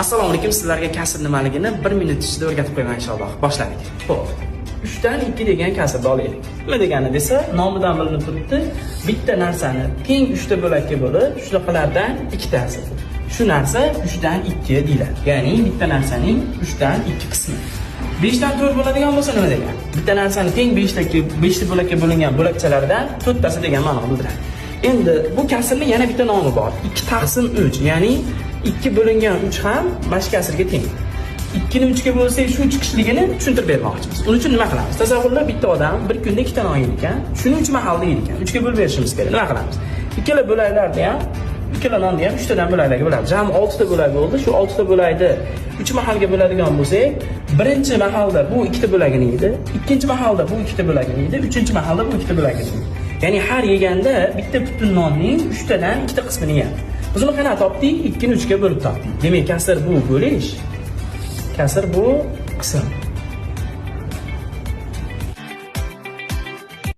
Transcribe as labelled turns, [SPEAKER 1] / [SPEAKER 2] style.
[SPEAKER 1] Assalomu alaykum, sizlarga kasr nimaligini 1 minut ichida o'rgatib qo'yaman inshaalloh. Boshladik. Xo'p. 3 dan 2 degan kasrni olaylik. Nima degani desa, nomidan bilinib turibdi, bitta narsani teng 3 ta bo'lakka bo'lib, shunaqalardan ikkitasi. Shu narsa 3 dan 2 deyiladi. Ya'ni bitta narsaning 3 dan 2 qismi. 5 dan 4 bo'ladigan bo'lsa nima degani? Bitta narsani teng 5 ta 5 ta bo'lakka bo'lingan bo'lakchalardan 4 tasi degan ma'no bildiradi. Endi bu kasrning yana bitta nomi bor. 2 taqsim 3, ya'ni 2 bo'lingan 3 ham mana shu kasrga teng. 2 ni 3 ga bo'lsak, shu chiqishligini tushuntirib bermoqchimiz. Uning uchun nima qilamiz? Tasavvurlar, bitta odam bir kunda ikkita non yeydi ekan, shuni 3 mahalda yeydi ekan. 3 ga bo'lib berishimiz kerak. Nima qilamiz? Ikkala bo'laklarni ham, ikkala nonni ham 3 tadan bo'laklarga bo'ladi. Jami 6 ta bo'lak bo'ldi. Shu 6 ta bo'lakni 3 mahalga bo'ladigan bo'lsak, birinchi mahalda bu ikkita bo'lagini yeydi, ikkinchi mahalda bu ikkita bo'lagini yeydi, uchinchi mahalda bu ikkita bo'lagini yeydi. Ya'ni har yeganda bitta butun nonning 3 tadan ikkita qismini yeyadi. Biz uni qanaqa topdik? 2 ni 3 ga bo'lib topdik. Demak, kasr bu bo'lish, kasr bu qism.